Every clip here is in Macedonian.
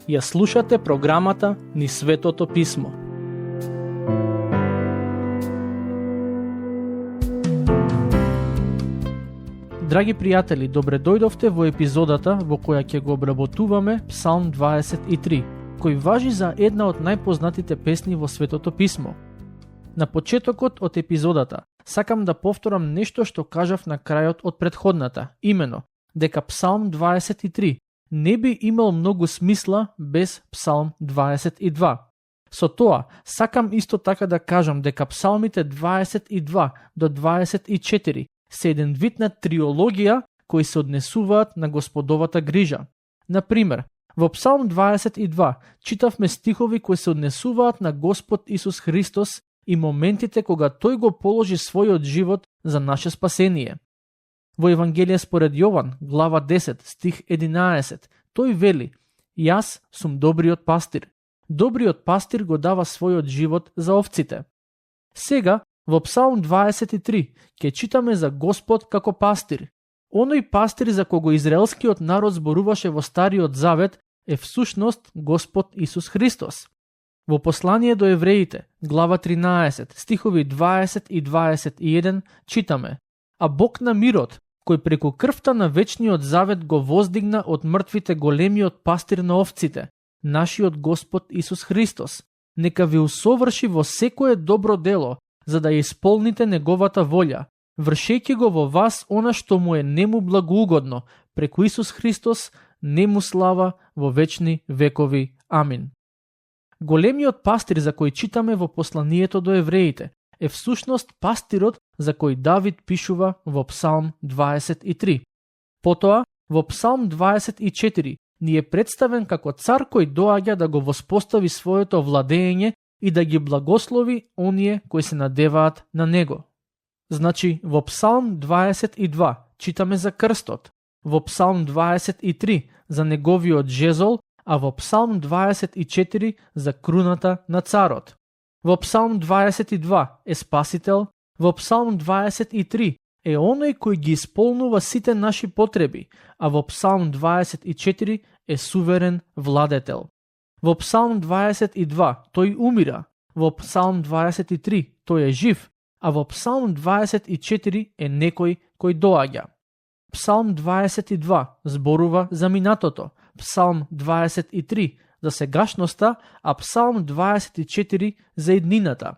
Ја слушате програмата Низ Светото Писмо. Драги пријатели, добре дојдовте во епизодата во која ќе го обработуваме Псалм 23, кој важи за една од најпознатите песни во Светото Писмо. На почетокот од епизодата сакам да повторам нешто што кажав на крајот од претходната, имено дека Псалм 23 не би имал многу смисла без Псалм 22. Со тоа, сакам исто така да кажам дека псалмите 22 до 24 се еден вид на триологија кои се однесуваат на Господовата грижа. Например, во Псалм 22 читавме стихови кои се однесуваат на Господ Исус Христос и моментите кога Тој го положи својот живот за наше спасение. Во Евангелие според Јован, глава 10, стих 11, тој вели: Јас сум добриот пастир. Добриот пастир го дава својот живот за овците. Сега, во Псалм 23, ќе читаме за Господ како пастир. Оној пастир за кого израелскиот народ зборуваше во Стариот Завет е всушност Господ Исус Христос. Во послание до евреите, глава 13, стихови 20 и 21, читаме: А Бог на мирот, кој преку крвта на вечниот завет го воздигна од мртвите големиот пастир на овците, нашиот Господ Исус Христос, нека ви усоврши во секое добро дело, за да ја исполните неговата волја, вршејќи го во вас она што му е нему благоугодно, преку Исус Христос, нему слава во вечни векови. Амин. Големиот пастир за кој читаме во посланието до евреите е всушност пастирот за кој Давид пишува во Псалм 23. Потоа, во Псалм 24 ни е представен како цар кој доаѓа да го воспостави своето владење и да ги благослови оние кои се надеваат на него. Значи, во Псалм 22 читаме за крстот, во Псалм 23 за неговиот жезол, а во Псалм 24 за круната на царот. Во Псалм 22 е спасител, во Псалм 23 е оној кој ги исполнува сите наши потреби, а во Псалм 24 е суверен владетел. Во Псалм 22 тој умира, во Псалм 23 тој е жив, а во Псалм 24 е некој кој доаѓа. Псалм 22 зборува за минатото, Псалм 23 за сегашноста, а Псалм 24 за иднината.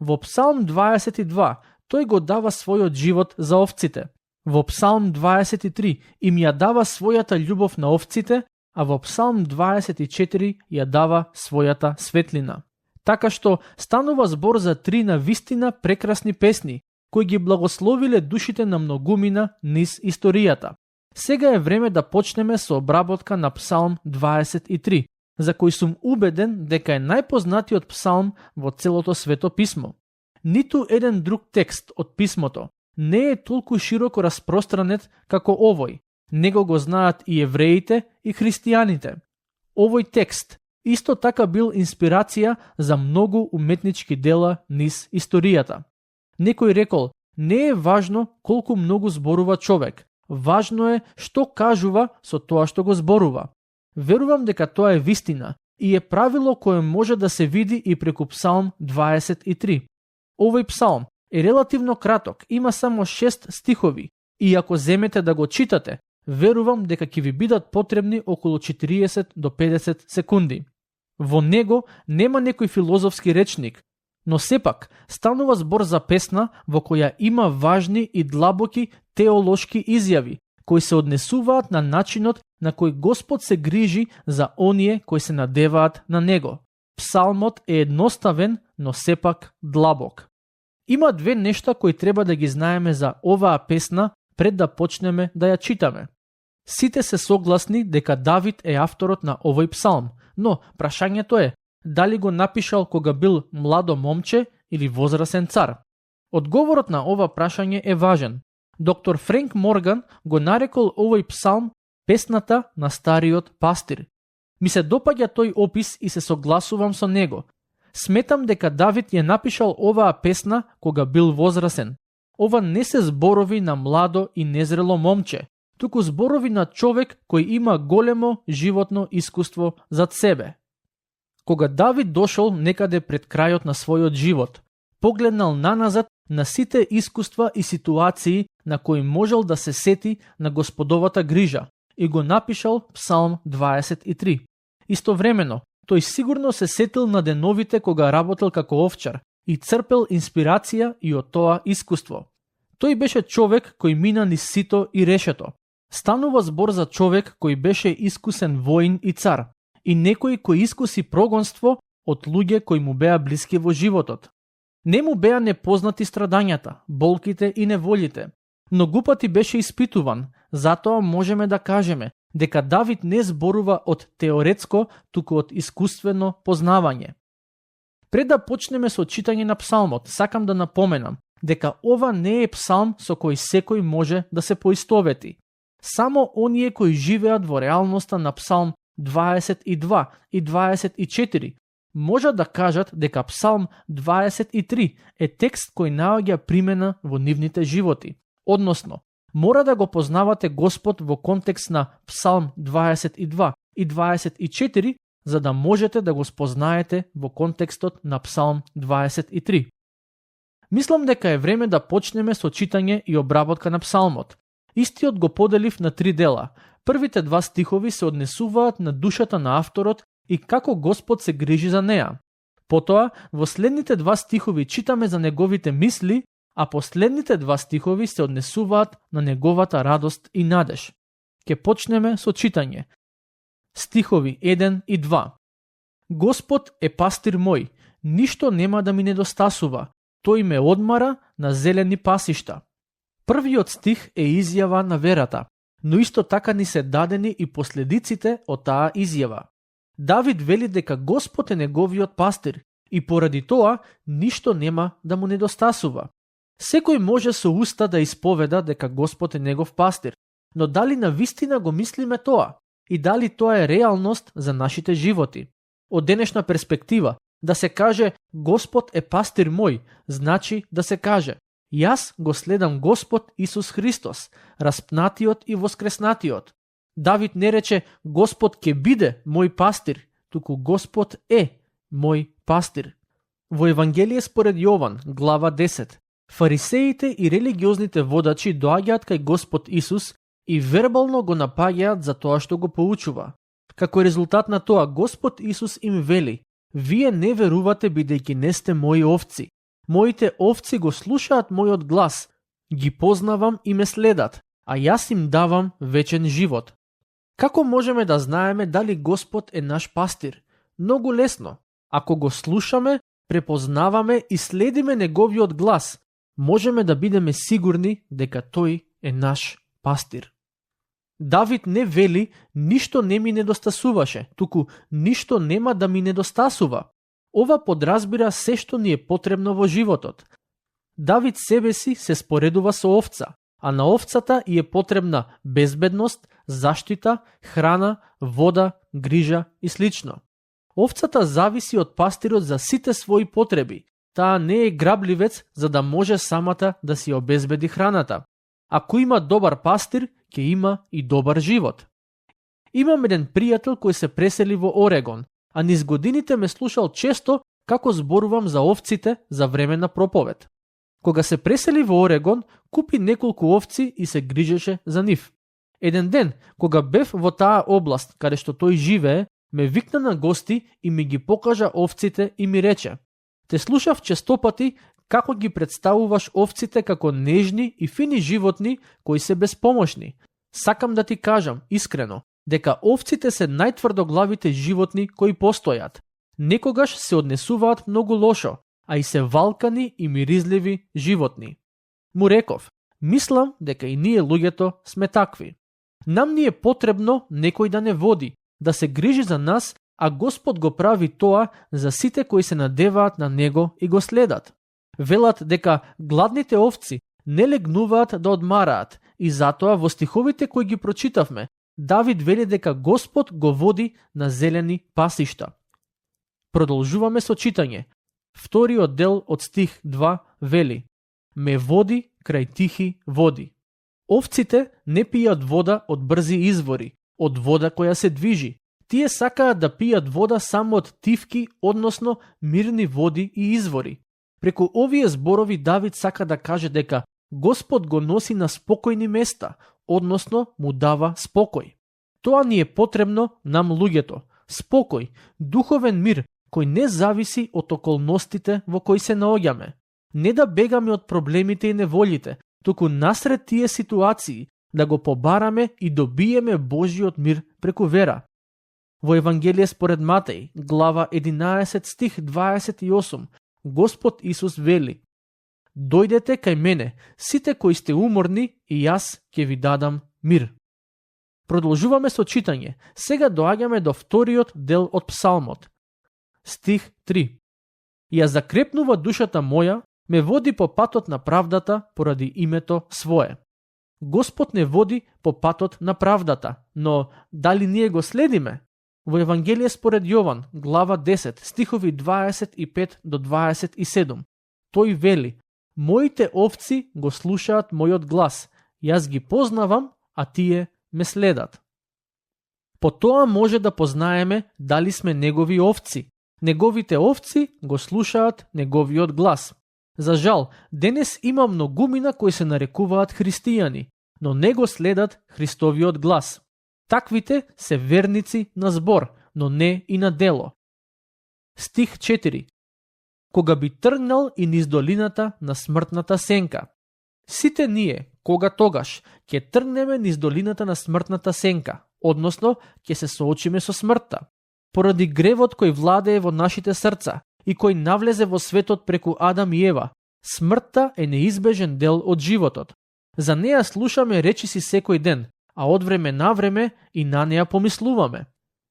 Во Псалм 22 тој го дава својот живот за овците. Во Псалм 23 им ја дава својата љубов на овците, а во Псалм 24 ја дава својата светлина. Така што станува збор за три навистина прекрасни песни, кои ги благословиле душите на многумина низ историјата. Сега е време да почнеме со обработка на Псалм 23, за кој сум убеден дека е најпознатиот псалм во целото Свето Писмо. Ниту еден друг текст од Писмото не е толку широко распространет како овој. Него го знаат и евреите и христијаните. Овој текст исто така бил инспирација за многу уметнички дела низ историјата. Некој рекол: не е важно колку многу зборува човек, важно е што кажува со тоа што го зборува. Верувам дека тоа е вистина и е правило кое може да се види и преку Псалм 23. Овој псалм е релативно краток, има само 6 стихови и ако земете да го читате, верувам дека ќе ви бидат потребни околу 40 до 50 секунди. Во него нема некој филозофски речник, но сепак станува збор за песна во која има важни и длабоки теолошки изјави, кои се однесуваат на начинот на кој Господ се грижи за оние кои се надеваат на него. Псалмот е едноставен, но сепак длабок. Има две нешта кои треба да ги знаеме за оваа песна пред да почнеме да ја читаме. Сите се согласни дека Давид е авторот на овој псалм, но прашањето е дали го напишал кога бил младо момче или возрасен цар. Одговорот на ова прашање е важен. Доктор Френк Морган го нарекол овој псалм песната на стариот пастир. Ми се допаѓа тој опис и се согласувам со него. Сметам дека Давид ја напишал оваа песна кога бил возрасен. Ова не се зборови на младо и незрело момче, туку зборови на човек кој има големо животно искуство зад себе. Кога Давид дошол некаде пред крајот на својот живот, погледнал наназад на сите искуства и ситуации на кои можел да се сети на Господовата грижа и го напишал Псалм 23. Истовремено, тој сигурно се сетил на деновите кога работел како овчар и црпел инспирација и од тоа искуство. Тој беше човек кој мина низ сито и решето. Станува збор за човек кој беше искусен воин и цар, и некој кој искуси прогонство од луѓе кои му беа блиски во животот. Не му беа непознати страдањата, болките и неволите, но гупати беше испитуван, затоа можеме да кажеме дека Давид не зборува од теоретско, туку од искуствено познавање. Пред да почнеме со читање на псалмот, сакам да напоменам дека ова не е псалм со кој секој може да се поистовети. Само оние кои живеат во реалноста на Псалм 22 и 24 можат да кажат дека Псалм 23 е текст кој наоѓа примена во нивните животи. Односно, мора да го познавате Господ во контекст на Псалм 22 и 24, за да можете да го спознаете во контекстот на Псалм 23. Мислам дека е време да почнеме со читање и обработка на псалмот. Истиот го поделив на 3 дела. Првите 2 стихови се однесуваат на душата на авторот и како Господ се грижи за неа. Потоа, во следните 2 стихови читаме за неговите мисли, а последните 2 стихови се однесуваат на неговата радост и надеж. Ке почнеме со читање. Стихови 1 и 2. Господ е пастир мој, ништо нема да ми недостасува, тој ме одмара на зелени пасишта. Првиот стих е изјава на верата, но исто така ни се дадени и последиците од таа изјава. Давид вели дека Господ е неговиот пастир и поради тоа ништо нема да му недостасува. Секој може со уста да исповеда дека Господ е негов пастир, но дали навистина го мислиме тоа и дали тоа е реалност за нашите животи? Од денешна перспектива, да се каже Господ е пастир мој, значи да се каже јас го следам Господ Исус Христос, распнатиот и воскреснатиот. Давид не рече Господ ќе биде мој пастир, туку Господ е мој пастир. Во Евангелие според Јован, глава 10, фарисеите и религиозните водачи доаѓаат кај Господ Исус и вербално го напаѓаат за тоа што го поучува. Како резултат на тоа, Господ Исус им вели: вие не верувате бидејќи не сте мои овци. Моите овци го слушаат мојот глас, ги познавам и ме следат, а јас им давам вечен живот. Како можеме да знаеме дали Господ е наш пастир? Многу лесно. Ако го слушаме, препознаваме и следиме неговиот глас, можеме да бидеме сигурни дека тој е наш пастир. Давид не вели ништо не ми недостасуваше, туку ништо нема да ми недостасува. Ова подразбира се што ни е потребно во животот. Давид себе си се споредува со овца, а на овцата и е потребна безбедност, заштита, храна, вода, грижа и слично. Овцата зависи од пастирот за сите своји потреби. Таа не е грабливец за да може самата да си обезбеди храната. Ако има добар пастир, ќе има и добар живот. Имам еден пријател кој се пресели во Орегон, а низ годините ме слушал често како зборувам за овците за време на проповед. Кога се пресели во Орегон, купи неколку овци и се грижеше за нив. Еден ден, кога бев во таа област каде што тој живее, ме викна на гости и ми ги покажа овците и ми рече: те слушав честопати како ги представуваш овците како нежни и фини животни кои се безпомошни. Сакам да ти кажам искрено дека овците се најтврдоглавите животни кои постојат. Некогаш се однесуваат многу лошо, а и се валкани и миризливи животни. Му реков: мислам дека и ние луѓето сме такви. Нам ни е потребно некој да не води, да се грижи за нас, а Господ го прави тоа за сите кои се надеваат на Него и го следат. Велат дека гладните овци не легнуваат да одмараат и затоа во стиховите кои ги прочитавме, Давид вели дека Господ го води на зелени пасишта. Продолжуваме со читање. Вториот дел од стих 2 вели: ме води крај тихи води. Овците не пијат вода од брзи извори, од вода која се движи. Тие сакаат да пијат вода само од тивки, односно мирни води и извори. Преку овие зборови Давид сака да каже дека Господ го носи на спокојни места, односно му дава спокој. Тоа ни е потребно нам луѓето. Спокој, духовен мир, кој не зависи од околностите во кои се наоѓаме. Не да бегаме од проблемите и неволите, туку насред тие ситуации да го побараме и добиеме Божиот мир преку вера. Во Евангелие според Матеј, глава 11 стих 28, Господ Исус вели: Дојдете кај мене, сите кои сте уморни, и јас ќе ви дадам мир. Продолжуваме со читање. Сега доаѓаме до вториот дел од псалмот. Стих 3. Ја закрепнува душата моја, ме води по патот на правдата поради името свое. Господ не води по патот на правдата, но дали ние го следиме? Во Евангелие според Јован, глава 10, стихови 25 до 27, тој вели: Моите овци го слушаат мојот глас, јас ги познавам, а тие ме следат. По тоа може да познаеме дали сме негови овци. Неговите овци го слушаат неговиот глас. За жал, денес има многумина кои се нарекуваат христијани, но не го следат Христовиот глас. Таквите се верници на збор, но не и на дело. Стих 4. Кога би тргнал и низ долината на смртната сенка. Сите ние, кога тогаш, ќе тргнеме низ долината на смртната сенка, односно, ќе се соочиме со смртта. Поради гревот кој владее во нашите срца и кој навлезе во светот преку Адам и Ева, смртта е неизбежен дел од животот. За неа слушаме речиси секој ден, а од време на време и на неа помислуваме.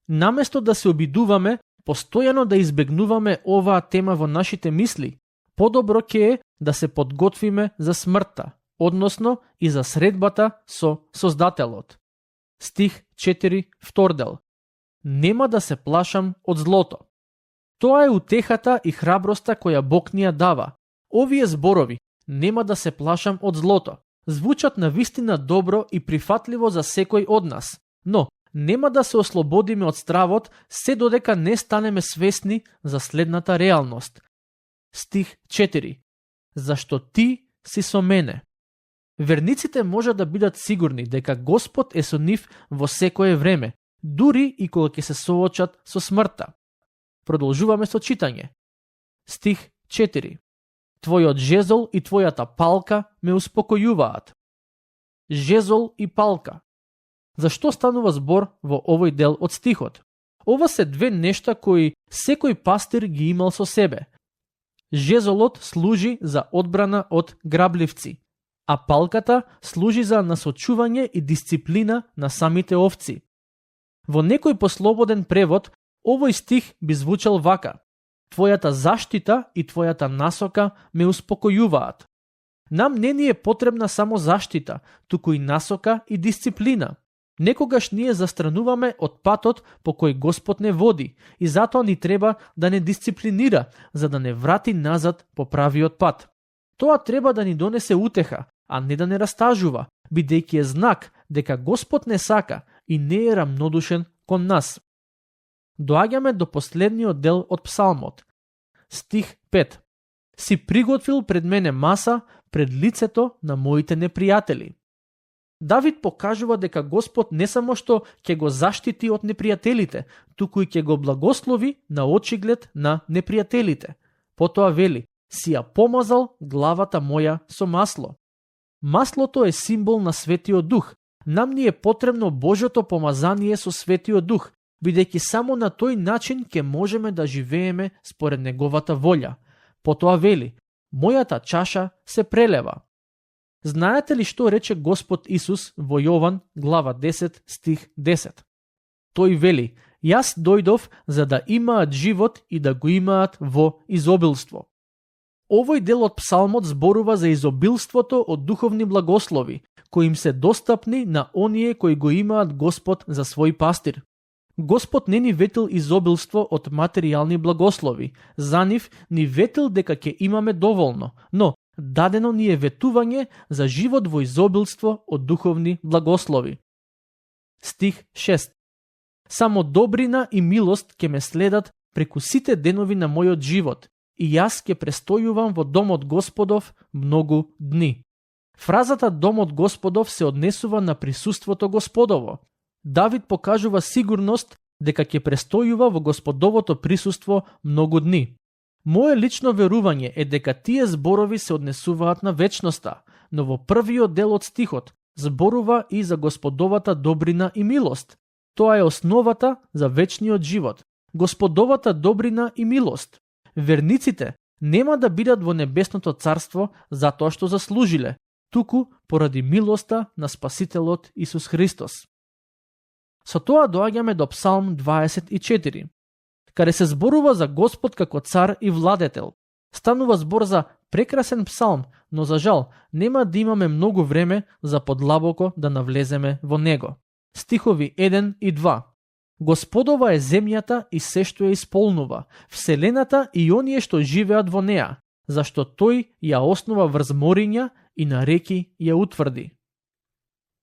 Наместо да се обидуваме, постојано да избегнуваме оваа тема во нашите мисли, подобро ќе е да се подготвиме за смртта, односно и за средбата со Создателот. Стих 4, втор дел. Нема да се плашам од злото. Тоа е утехата и храброста која Бог ни ја дава. Овие зборови, нема да се плашам од злото, звучат на вистина добро и прифатливо за секој од нас, но нема да се ослободиме од стравот се додека не станеме свесни за следната реалност. Стих 4. Зашто ти си со мене. Верниците може да бидат сигурни дека Господ е со нив во секое време, дури и кога ќе се соочат со смртта. Продолжуваме со читање. Стих 4. Твојот жезол и твојата палка ме успокојуваат. Жезол и палка. Зашто станува збор во овој дел од стихот? Ова се две нешта кои секој пастир ги имал со себе. Жезолот служи за одбрана од грабливци, а палката служи за насочување и дисциплина на самите овци. Во некој послободен превод, овој стих би звучал вака: Твојата заштита и твојата насока ме успокојуваат. Нам не ни е потребна само заштита, туку и насока и дисциплина. Некогаш ние застрануваме од патот по кој Господ не води и затоа ни треба да не дисциплинира, за да не врати назад по правиот пат. Тоа треба да ни донесе утеха, а не да не растажува, бидејќи е знак дека Господ не сака и не е рамнодушен кон нас. Доаѓаме до последниот дел од псалмот. Стих 5. Си приготвил пред мене маса пред лицето на моите непријатели. Давид покажува дека Господ не само што ќе го заштити од непријателите, туку и ќе го благослови на очиглед на непријателите. Потоа вели: си ја помазал главата моја со масло. Маслото е символ на Светиот Дух. Нам ни е потребно Божјото помазание со Светиот Дух, бидејќи само на тој начин ќе можеме да живееме според неговата волја. Потоа вели: мојата чаша се прелева. Знаете ли што рече Господ Исус во Јован, глава 10, стих 10? Тој вели: јас дојдов за да имаат живот и да го имаат во изобилство. Овој дел од псалмот зборува за изобилството од духовни благослови, кои им се достапни на оние кои го имаат Господ за свој пастир. Господ не ни ветил изобилство од материјални благослови, за нив ни ветил дека ќе имаме доволно, но дадено ни е ветување за живот во изобилство од духовни благослови. Стих 6. Само добрина и милост ќе ме следат преку сите денови на мојот живот и јас ќе престојувам во домот Господов многу дни. Фразата домот Господов се однесува на присуството Господово. Давид покажува сигурност дека ќе престојува во Господовото присуство многу дни. Мое лично верување е дека тие зборови се однесуваат на вечноста, но во првиот дел од стихот зборува и за Господовата добрина и милост. Тоа е основата за вечниот живот. Господовата добрина и милост. Верниците нема да бидат во небесното царство затоа што заслужиле, туку поради милоста на Спасителот Исус Христос. Со тоа доаѓаме до Псалм 24, каде се зборува за Господ како цар и владетел. Станува збор за прекрасен псалм, но за жал нема да имаме многу време за подлабоко да навлеземе во него. Стихови 1 и 2. Господова е земјата и се што ја исполнува, вселената и оние што живеат во неа, зашто тој ја основа врз мориња и на реки ја утврди.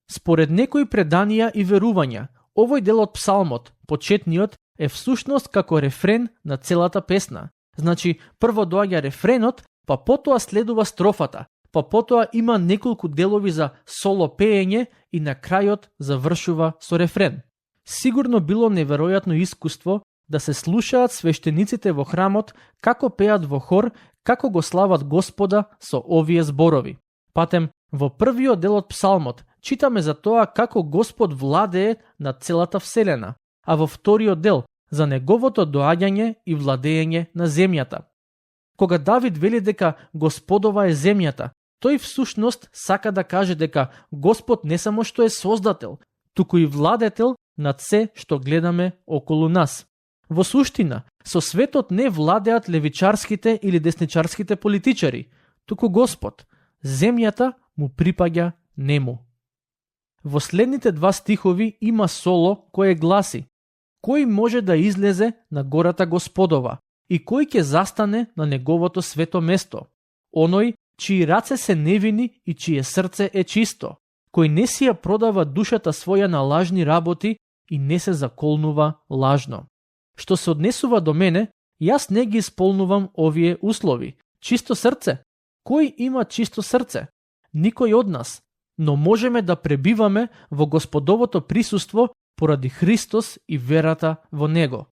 Според некои преданија и верувања, овој дел од псалмот, почетниот, е всушност како рефрен на целата песна. Значи, прво доаѓа рефренот, па потоа следува строфата, па потоа има неколку делови за соло пеење и на крајот завршува со рефрен. Сигурно било неверојатно искуство да се слушаат свештениците во храмот како пеат во хор, како го слават Господа со овие зборови. Патем, во првиот дел од псалмот читаме за тоа како Господ владее над целата вселена, а во вториот дел за неговото доаѓање и владење на земјата. Кога Давид вели дека Господова е земјата, тој всушност сака да каже дека Господ не само што е создател, туку и владетел над се што гледаме околу нас. Во суштина, со светот не владеат левичарските или десничарските политичари, туку Господ. Земјата му припаѓа нему. Во следните два стихови има соло кое гласи: кој може да излезе на гората Господова и кој ќе застане на неговото свето место? Оној чии раце се невини и чие срце е чисто, кој не си ја продава душата своја на лажни работи и не се заколнува лажно. Што се однесува до мене, јас не ги исполнувам овие услови. Чисто срце? Кој има чисто срце? Никој од нас, но можеме да пребиваме во Господовото присуство поради Христос и верата во Него.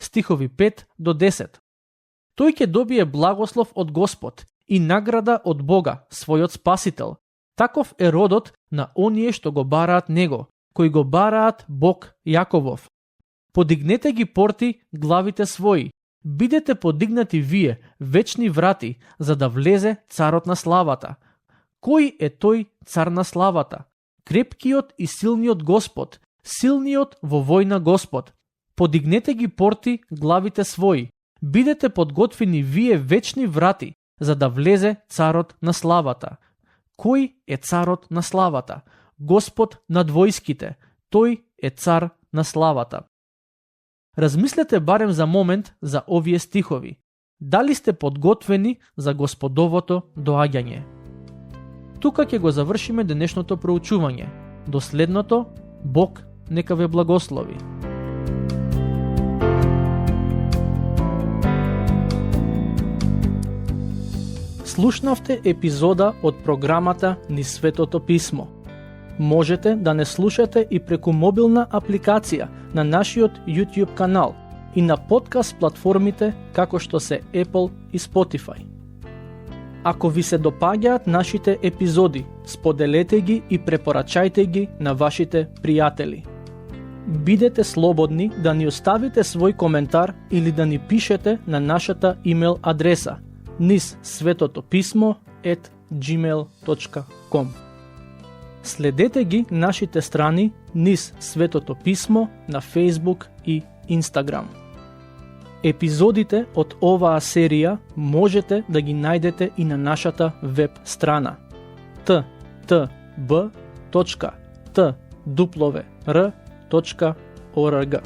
Стихови 5 до 10. Тој ќе добие благослов од Господ и награда од Бога, својот Спасител. Таков е родот на оние што го бараат Него, кои го бараат Бог Јаковов. Подигнете ги порти главите своји, бидете подигнати вие, вечни врати, за да влезе царот на славата. Кој е тој цар на славата? Крепкиот и силниот Господ, силниот во војна Господ. Подигнете ги порти главите своји, бидете подготвени вие вечни врати, за да влезе царот на славата. Кој е царот на славата? Господ над војските, тој е цар на славата. Размислете барем за момент за овие стихови. Дали сте подготвени за Господовото доаѓање? Тука ќе го завршиме денешното проучување. До следното, Бог нека ве благослови. Слушнавте епизода од програмата Низ Светото Писмо. Можете да не слушате и преку мобилна апликација на нашиот YouTube канал и на подкаст платформите како што се Apple и Spotify. Ако ви се допаѓаат нашите епизоди, споделете ги и препорачајте ги на вашите пријатели. Бидете слободни да ни оставите свој коментар или да ни пишете на нашата имейл адреса nizsvetotopисmo@gmail.com. Следете ги нашите страни Низ Светото Писмо на Facebook и Instagram. Епизодите од оваа серија можете да ги најдете и на нашата веб страна ttb.twr.org.